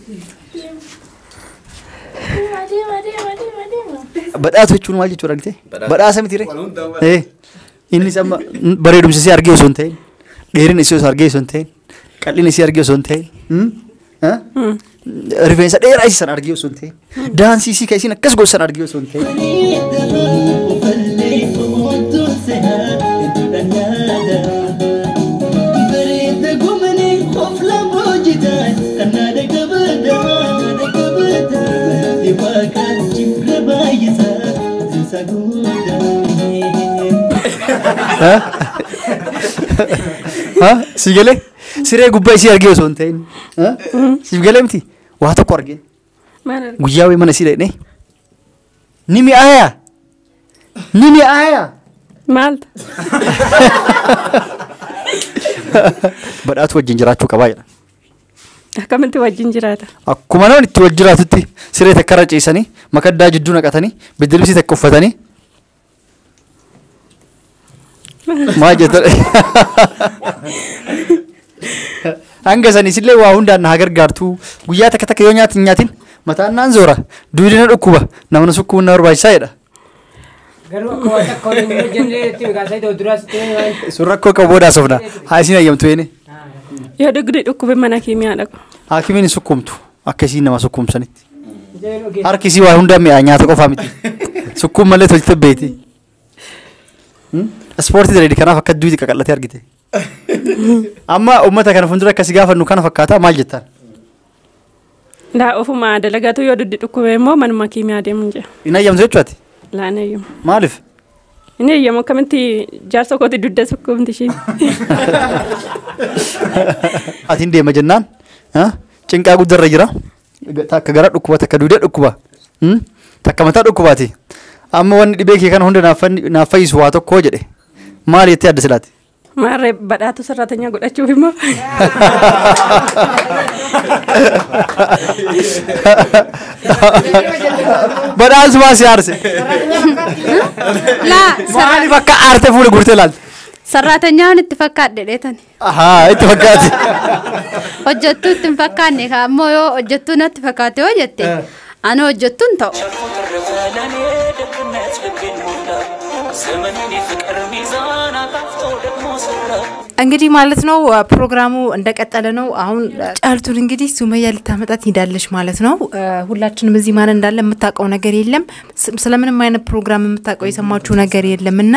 Deema deema deema deema deema. Badhaatu jechuun maal jechuudha argitee? Badhaasa miti ree? Innis amma bareedumsa isii argee osoo hin ta'in, dheerina isii osoo argee osoo hin ta'in, qal'ina isii argee osoo hin ta'in, rifeensa dheeraa isii sana argee osoo hin ta'in, daansii isii kan isiin akkas gootu sana argee osoo hin ta'in. Si galee siree gubbaa isii argee osoo hin ta'in, siif galee miti waa tokko argee guyyaa wayii mana isii dhaqnee ni mi'aayaa ni mi'aayaa. Maaltu? Badhaatu wajjin jiraachuu qabaa jedha. Akkamitti wajjin jiraata? Akkuma namni itti wajjin jiraatutti siree takka irra ciisanii makaddaa jidduu naqatanii biddilibsii takka uffatanii maal jettan? Hanga sanis illee waa hundaan na haa gargaartu guyyaa takka takka yoo nyaati hin nyaatin mataan naan zoora duudi na dhukkuba namni sukkuun na barbaachisaa jedha. Garuu akka waan takka waliin hin hojjenne itti maqaa isaa duraas itti waan. Sun rakkoo qabu booda haasofna. Haa isin hayyamtu eene. Yoo dugdi dhukkube mana keemiyaa dhaqu. Haakimiin hin sukkuumtu akka isiin nama sukkuumsanitti. Harki isii waa hundaan mi'aa nyaata qofaa miti. Sukkuum malee tolchite beeti. Ispoortii daleedi kanaaf akka duuti qaqallatee argite. Amma uummata kana fuuldura akkasi gaafannu kana fakkaata maal jettaan? Laa ofuma dalagatu yoo dugdi dhukkube immoo manuma keemiyaa deemuun jira. Hin hayyamtu jechuuti? Laa hin hayyamu. Maaliif? Inni hayyamu akkamitti jaarsa kooti dugda sukkuumti ishiin. Ati hin deema jennaan cinqaa guddarra jira. Takka gara dhukkuba takka duuda dhukkuba. Takka mataa dhukkubaati. Amma wanni dhibee kee kana hunda naaf fayyisu waa tokko jedhe. Maal jettee adda silaati? Maarree badhaatu sararatanyaa godhachuuf immoo. Badhaasumaa si aarse. Laa Maaliif akka aarte fuula guurtee ilaalte? Sarraatanyaan itti fakkaadhe dheetani. Ahaa itti fakkaate. Hojjettuu itti hin fakkaanne ammoo yoo hojjettuu natti fakkaate yoo jette ani hojjettuu hin ta'u. እንግዲህ ማለት ነው ፕሮግራሙ እንደቀጠለ ነው። አሁን ጫልቱን እንግዲህ ሱመያ ልታመጣት ሄዳለች ማለት ነው። ሁላችንም እዚህ ማን እንዳለ የምታውቀው ነገር የለም። ስለምንም አይነት ፕሮግራም የምታውቀው የሰማችሁ ነገር የለምና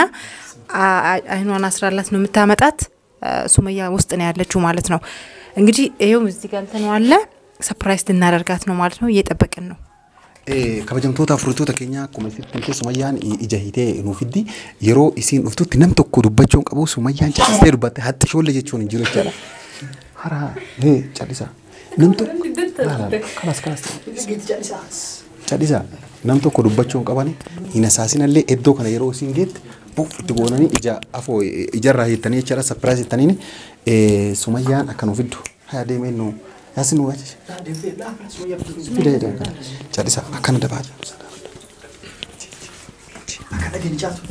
አይኗን አስራላት ነው የምታመጣት። ሱመያ ውስጥ ነው ያለችው ማለት ነው። እንግዲህ ይሄው እዚህ ጋር እንትን አለ ሰርፕራይዝ ልናደርጋት ነው ማለት ነው። እየጠበቅን ነው። Kabajamtoota furtoota keenya akkuma isitti Sumayyaan ija hiitee nuuf fiddi yeroo isiin dhuftutti nam tokko dubbachuun qabu Sumayyaan callisee dubbatte haxxishoollee jechuun hin jiru jechaadha. Hara hee callisa nam tokko kalas kalas callisa nam tokko dubbachuun qabani hin asaasinallee iddoo kana yeroo isiin geette buuf itti goonanii ija afoo ijarraa hiittanii jechaadha sapiraayis hiittaniini Sumayyaan akka nuuf fiddu haa deemee nu Yasin nu wace. Calisa akkana dabaa jedhu. Akka dhageen caatu.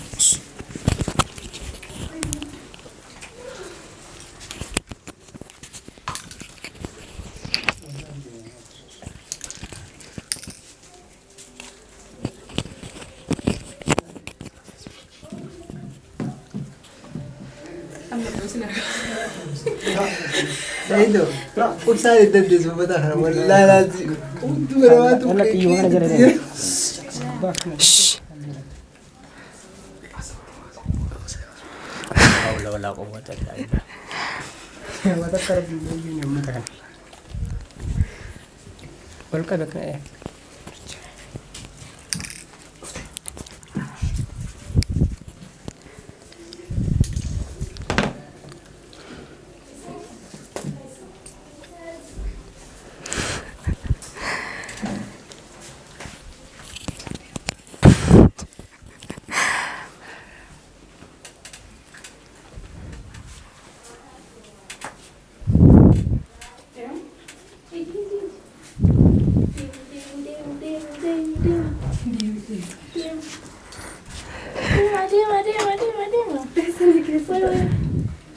Saido, obsaa dandeessu uffata kana wallaahi laazim hunduu namaatu Deema deema deema deema deema.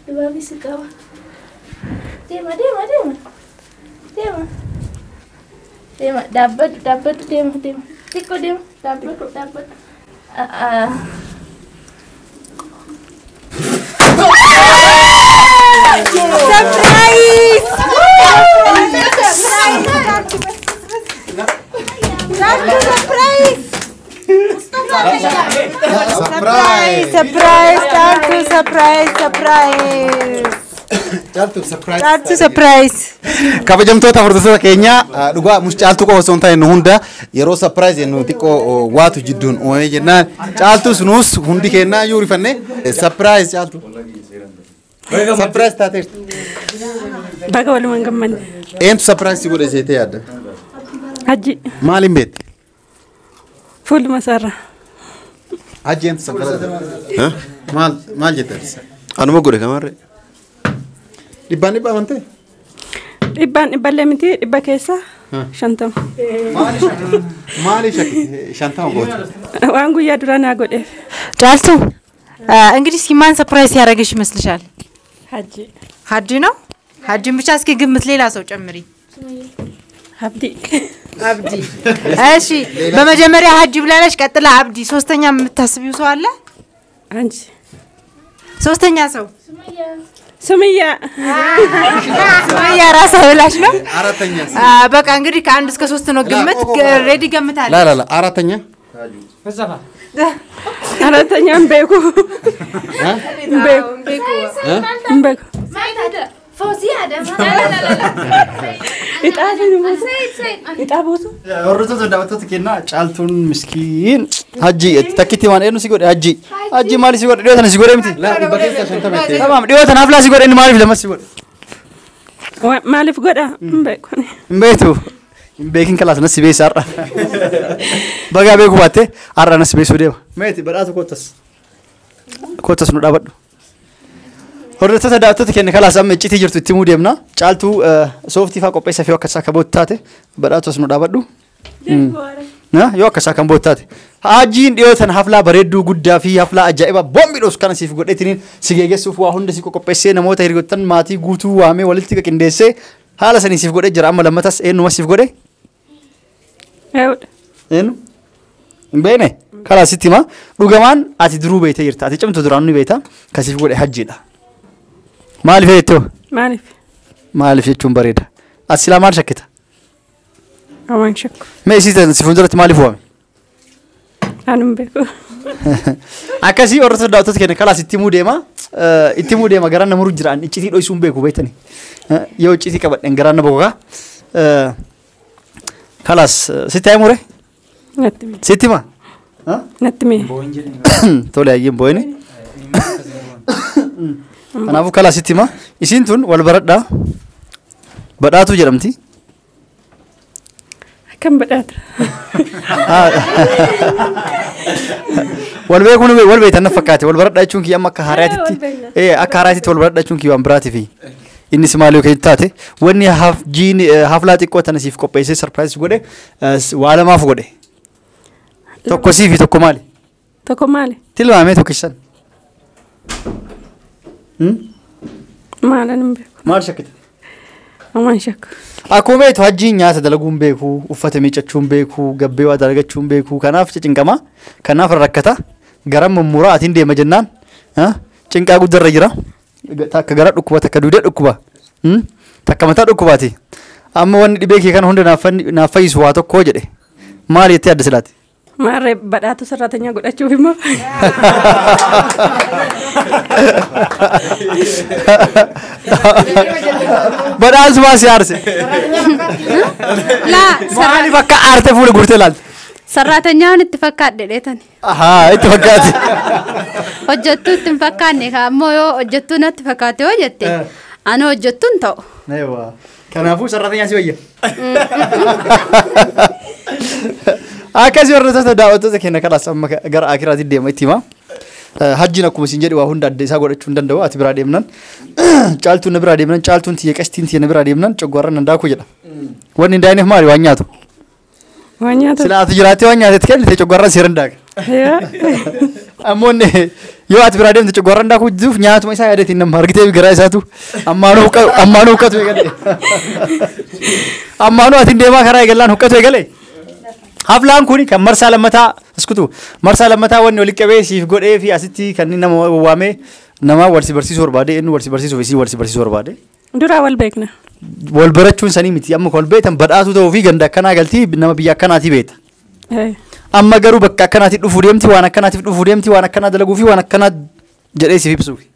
Dubaabni si qaba. Deema deema deema. Deema. Deema, dhaabbadhu, dhaabbadhu, deema, deema. Xiqqoo deema, dhaabbadhu, dhaabbadhu. Surprise! Surprise! Surprise! Caaltuu surprise! Surprise! Caaltuu surprise. Caaltuu surprise! Kabajamtoota hordoftoota keenyaa, dhugaa mus Caaltuu qofa osoo hin taane nu hunda yeroo surprise jennu xiqqoo waatu jidduun uumamee jennaan Caaltus nuus hundi kennaa iyyuu rifanne. Surprise, Caaltuu. Surprise taateerti. Baga walumaan gammanne. Eentu surprise si godhe seetee yaadda? Hajji. Maaliin beekte? Fuuluma isaarra. Hajji, eentu surprise? Maal maal jette? Anuma godhe kamarree. Dhibbaan dhibba amantee? Dhibbaan dhibballee miti, 50%. Maaliif 50 goote? Waan guyyaa duraa naa godheef. ጫልቱ፣ እንግዲህ እስኪ ማን surprise ያደረገሽ ይመስልሻል? ሀጂ። ሀጂ ነው። ሀጂን ብቻ እስኪ ግምት፣ ሌላ ሰው ጨምሪ። አብዲ። አብዲ። እሺ፣ በመጀመሪያ ሀጂ ብላለች፣ ቀጥላ አብዲ። ሶስተኛ የምታስቢው ሰው አለ? አንቺ። ሶስተኛ ሰው? ሱምያ። ሱመያ ራሷ ብላሽ ነው። አራተኛ? በቃ እንግዲህ ከአንድ እስከ ሶስት ነው ግምት። Ready ገምታለች። ላ ላ ላ፣ አራተኛ? አራተኛ እምቤኩ፣ እምቤኩ፣ እምቤኩ። Ixaa buusu. Hordoftoota, daawwattoota keenyaa, Caaltuun miskiin Hajji takkitti waan eenyu si godhe? Hajji. Hajji maali si godhe? Dhiyoo tana si godhe miti? Laa, 50% jettee. Tamaam, dhiyoo tanaaf laa si godhe, inni maaliif lamas si godhe? Maaliif godha? Hin beeku. Hin beektu. Hin beekin, kalaas nas si beessa har'a. Bagaa beeku baattee har'a nas beessuu deema. Meeti badhaatu koottas. Koottas nu dhaabadhu. Hordoftoota, daawwattoota keenya, kalaas amma iccitii jirtu itti himuu deemna. Caaltuu sooftii fa'aa qopheessa fi akka isaa kan bootti taate badhaatu as nu dhaabadhu. Yoo akka isaa kan bootti taate. Haajiin dhiyoo tana haflaa bareedduu guddaa fi haflaa ajaa'ibaa boombii dhoos kana siif godheetiniin si geeggessuuf waa hunda si qopheessee, namoota hiriyoottan maatii guutuu waamee walitti qindeessee haala sanii siif godhee jira. Amma lammatas eenyuma siif godhe? Eewudha. Eenyu? Hin beekne? Karaa sitti hima. Dhugamaan ati duruu beektee jirta. Ati cimtu duraan ni beekta. Kan siif godhe hajjiidha. Maaliif jettoo? Maaliif? Maaliif jechuun bareeda. Ati silaa maal shakkita? Waan shakku. Mee isii si fuulduratti maaliif waame? Ani hin beeku. Akkasii hordoftoota, daawwattoota keenya, kalaas itti himuu deema. Itti himuu deema, garaan nama jira. Iccitii dho'isuu hin beeku beektani. Yoo iccitii qabadhen garaan na boqoqa. Kalaas sitti haa himure? Natti himi. Sitti hima? Natti himi. Tole, hayyee, hin boo'ini. Kanaafuu kalaas sitti hima. Isiin tun wal baradhaa. Badhaatuu jedhamti. Akkam badhaata? Wal beekuun wal beektan na fakkaate, wal baradhaa jechuun kiyya amma akka haaraatitti akka haaraatitti wal baradhaa jechuun kiyya waan biraatiifi. Innis maal yoo taate, wanni hafjiin haflaa xiqqoo tana siif qopheessee surprise godhe waa lamaaf godhe. Tokko siifi tokko maali? Tokko maali? Tilmaamee tokkisan. Maalan hin beeku. Maal shakkita? Waan shakku. Akkuma beektu hajjiin nyaata dalaguu hin beeku, uffata miiccachuu hin beeku, gabbee waa dalagachuu hin beeku. Kanaaf cinqama. Kanaaf rakkata. Gara mummuraa atiin deema jennaan cinqaa guddarra jira. Takka gara dhukkuba, takka duudee dhukkuba. Takka mataa dhukkubaati. Amma wanni dhibee kee kana hunda naaf fayyisu waa tokko jedhe. Maal jettee adda silaati? Maarree, badhaatu sararatanyaa godhachuuf immoo. Badhaasuma si aarse. Laa. Maaliif akka aarte fuula guurtee ilaalte? Sarraatanyaan itti fakkaadhe dheetani. Ahaa, itti fakkaate. Hojjettuu itti hin fakkaanne, ammoo yoo hojjettuu natti fakkaate yoo jette, ani hojjettuu hin ta'u. Kanaafuu sarraatanyaan si wayya. Akkasii hordoftoota, daawwattoota keenya, kalaas amma gara akiraatti deema itti hima. Hajjiin akkuma isin jedhe waa hunda adda isaa godhachuu hin danda'u. Ati biraa deemnan, Caaltuun na biraa deemnan, Caaltuun tiyya qastiin tiyya na biraa deemnan coggaarra nan daakuu jedha. Wanni hin daayneef maali? Waan nyaatu. Waan nyaatu. Sila ati jiraattee waan nyaatetti kennite coggaarra seera hin daaka. Ammoo inni Yoo ati biraa deemte coggoorraan daakuu jiruuf nyaatuma isaa yaadeetiin nama argitee garaa isaatu ammaanuu ammaanuu huqqatu eegale. Ammaanuu atiin deemaa karaa eegallaan huqqatu eegale. Haflaan kun kan marsaa lammataa askutu marsaa lammataa wanni walitti qabee siif godhee fi asitti kan inni nama waamee nama wal si barsiisuu barbaade inni wal si barsiisuuf isii wal si barsiisuu barbaade. Duraa wal beekna. Wal barachuun sanii miti amma wal beektan badhaatuu ta'uu fi ganda akkanaa galtii nama biyya akkanaatii beekta. Amma garuu bakka akkanaatti dhufuu deemti waan akkanaatiif dhufuu deemti waan akkanaa dalaguu fi waan akkanaa jedhee siif ibsuufi.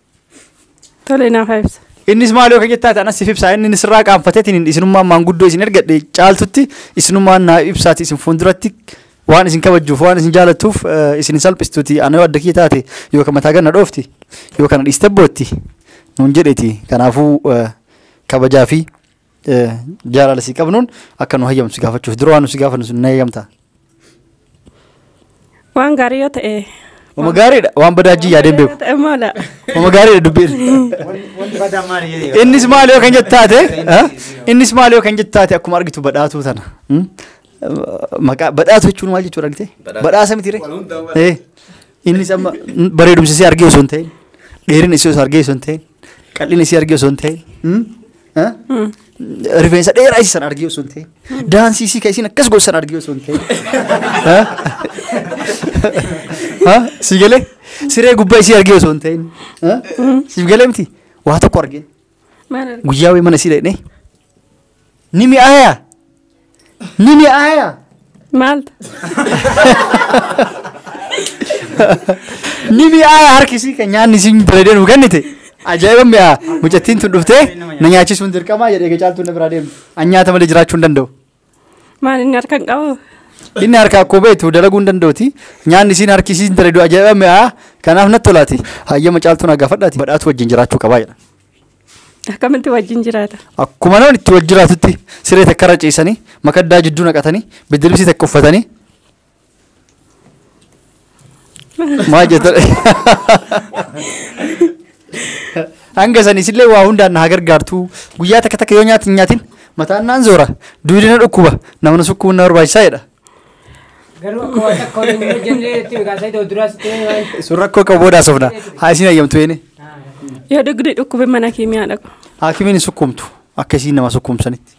Tole naaf haa ibsa. Innis maal yoo kan jettaa anas siif ibsaa inni sirraa qaanfateetiin isinummaan maanguddoo isin ergadhe caaltutti isinummaan naa ibsaati isin fuulduratti waan isin kabajuuf waan isin jaalattuuf isin salphistuuti ana yoo adda kiyya taate yookaan mataa ganna dhoofti yookaan dhiiste bootti nuun jedheeti kanaafuu kabajaa fi jaalala si qabnuun akka nu hayyamtu si gaafachuuf dura waan nu si gaafannu sun na hayyamta. Waan gaarii yoo ta'e. Wama gaariidha waan badaajii yaadeen beeku. Ta'e maala. Wama gaariidha dubbiin. Wanti badaa maali jedhee. Innis maal yoo kan jettaate innis maal yoo kan jettaate akkuma argitu badhaatuu tana. Maqaa badhaatu jechuun maal jechuudha argite? Badhaasa miti ree? Innis amma bareedumsi isii argee osoo hin ta'in dheerina isii osoo argee osoo hin ta'in qal'ina isii argee osoo hin ta'in rifeensa dheeraa isii sana argee osoo hin ta'in daansii isii kan isiin akkas gootu sana argee osoo hin ta'in. Si galee siree gubbaa isii argee osoo hin ta'in siif galee miti waa tokko argee Maal argite? guyyaa wayii mana isii dhaqnee ni mi'aayaa ni mi'aayaa Maaltu? ni mi'aayaa harki isii kan nyaanni isiin bareedee nuu kennite ajaa'iba mi'aa mucattiin tun dhuftee na nyaachisuun dirqamaa jedhee caaltuun na biraa deemte an nyaata malee jiraachuu hin danda'u. Maal inni harka hin qabu? Inni harka akkoo beektu dalaguu hin danda'uti. Nyaanni isiin harki isiin bareedu ajaa'iba mi'aa kanaaf natti tolaati. Hayyama caaltuun haa gaafadhaati badhaatu wajjin jiraachuu qabaa jedha. Akkamitti wajjin jiraata? Akkuma namni itti wal jiraatutti siree takka irra ciisanii makaddaa jidduu naqatanii biddilibsii takka uffatanii. Maal jettan? Hanga sanis illee waa hundaan na haa gargaartu guyyaa takka takka yoo nyaati hin nyaatin mataan naan zoora duudi na dhukkuba nama na sukkuun na barbaachisaa jedha. Garuu akka waan takka waliin hojjennee itti maqaa isaa duraa sitti waan. Sun rakkoo qabu booda haasofna. Haa isin hayyamtu eene. Yoo dugdi dhukkube mana keemiyaa dhaqu. Haakimiin hin sukkuumtu akka isiin nama sukkuumsanitti.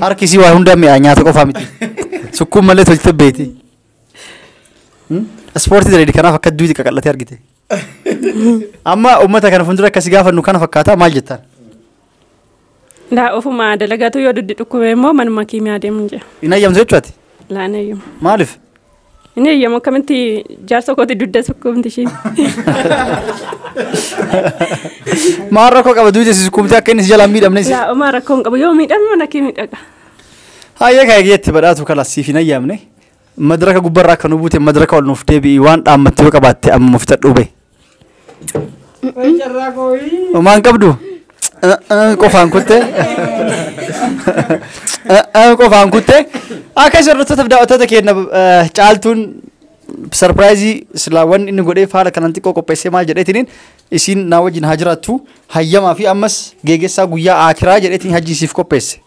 Harki isii waa hundaa mi'aa nyaata qofaa miti. Sukkuum malee tolchite beeti. Ispoortii daleedi kanaaf akka duuti qaqallatee argite. Amma uummata kana fuuldura akkasi gaafannu kana fakkaata maal jettaan? Laa ofuma dalagatu yoo dugdi dhukkube immoo manuma keemiyaa deemuun jira. Hin hayyamtu jechuuti? Laa hin hayyamu. Maaliif? Inni hayyamu akkamitti jaarsa kooti dugda sukkuumti ishiin. Maal rakkoo qaba duuti si sukkuumtee akka inni si jalaan miidhamne si? Laa homaa rakkoo hin qabu yoo miidhame mana keemii dhaqa. Hayyee kaayee jetti badhaatu kalaas siif hin hayyamne. Madraka gubbarraa akka nu buute madraka ol nuuf deebi'i waan dhaammatte yoo qabaatte amma fixadhuu bahe. Homaa hin qabdu? Qofaan kuttee. Qofaan kuttee. Akka hordoftoota fi daawwattoota keenya caaltuun sarpiraayizii silaa wanni inni godhee haala kanaan xiqqoo qopheessee maal jedheetiniin isiin naa wajjin haa jiraattu hayyamaa fi ammas geeggessaa guyyaa aakiraa jedheetiin hajji siif qopheesse.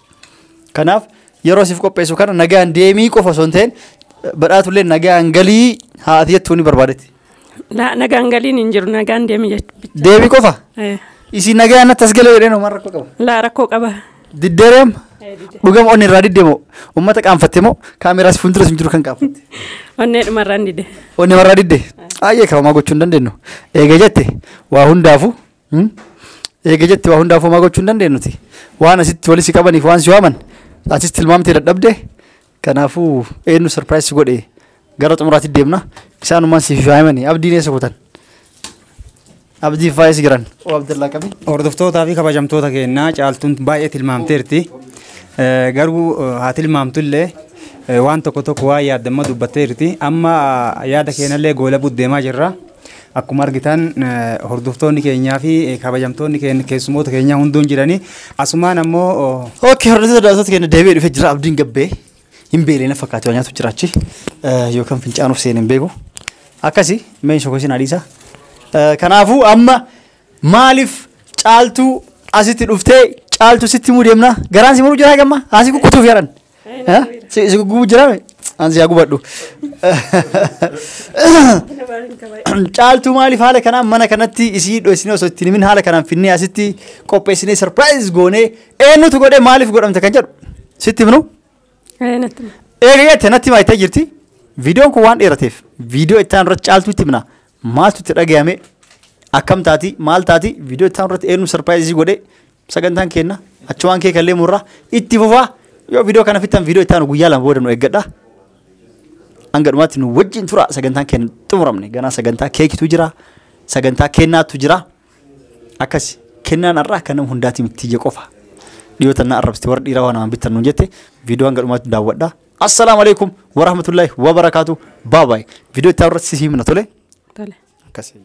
Kanaaf yeroo siif qopheessu kana nagaan deemii qofa osoo hin ta'in badhaatullee nagaan galii haati jettuu ni barbaadetti. Laa nagaan galiin hin jiru nagaan deemi jechuudha. Deemii qofa? Isiin nagaan natti as galee jedheen homaa rakkoo qaba. Laa rakkoo qaba. Diddeereem dhugama onni irraa didde moo uummata qaanfatte moo kaameraas fuuldura hin jiru kan qaanfatte. Onnee dhumarraan didde. Onni irraa didde ayyee kabamaa gochuu hin dandeenyu. Eega jette waa hundaafuu eega jette waa hundaafuu homaa gochuu hin dandeenyuti. Waan asitti wali si qabaniif waan si waaman asis tilmaamtee dadhabde kanaafuu eenyu sarpiraayis godhe gara xumuraatti deemna isaanumaan siif faayamanii abdiin eessa kutan. Abdii faayis jiran. O Abdallaa qabi. Hordoftootaa fi kabajamtoota keenyaa caaltuun baay'ee tilmaamteerti. Garuu haa tilmaamtullee waan tokko tokko waan yaaddamma dubbatteerti. Amma yaada keenyallee goola buddeemaa jirra. Akkuma argitan hordoftoonni keenyaa fi kabajamtoonni keenya keessummoota keenyaa hunduun jirani. Asumaan ammoo. Okay hordoftoota daawwattoota keenya deebi'ee dhufee jira abdiin gabbee hin beelee na fakkaate waan nyaatu jiraachi yookaan fincaanuuf seenee hin beeku. Akkasi mee shokosiin adiisa. Kanaafuu amma maaliif caaltuu asitti dhuftee caaltuu sitti himuu deemna garaan si muruu jira gamma asii kukkutuuf yaran si guggubuu jira Ansi haa gubadhu. Caaltuu maaliif haala kanaan mana kanatti isii dho'isinee osoo ittiin himin haala kanaan finnee asitti qopheessinee surprise goonee, eenyutu godhee, maaliif godhamte kan jedhu sitti himnu? Natti hima. Eega jette natti himaa jettee jirti. Viidiyoon kun waan dheerateef viidiyoo itti aanu irratti caaltuu itti himna. Maaltu itti dhagayame, akkam taati, maal taati, viidiyoo itti aanu irratti eenyu surprise godhee, sagantaan kenna achumaan kee kallee murraa itti fufaa. Yoo viidiyoo kana fixan, viidiyoo itti aanu guyyaa 2 booda nu eeggadha. Hanga dhumaatti nu wajjin tura. Sagantaan keenya xumuramne, ganaa sagantaa keekitu jira, sagantaa kennaatu jira. Akkas kennaan har'aa kan nama hundaati miti, ija qofa. Dhiyoo tannaa arrabsite, warra dhiiraa waan namaan bittan nuun jette. Viidiyoo hanga dhumaatti daawwadha. Assalaamu alaikum warahmatullahi wabarakaatu. Bye bye. Viidiyoo itti aanu irratti si himna, tole. Tole. Akkasii.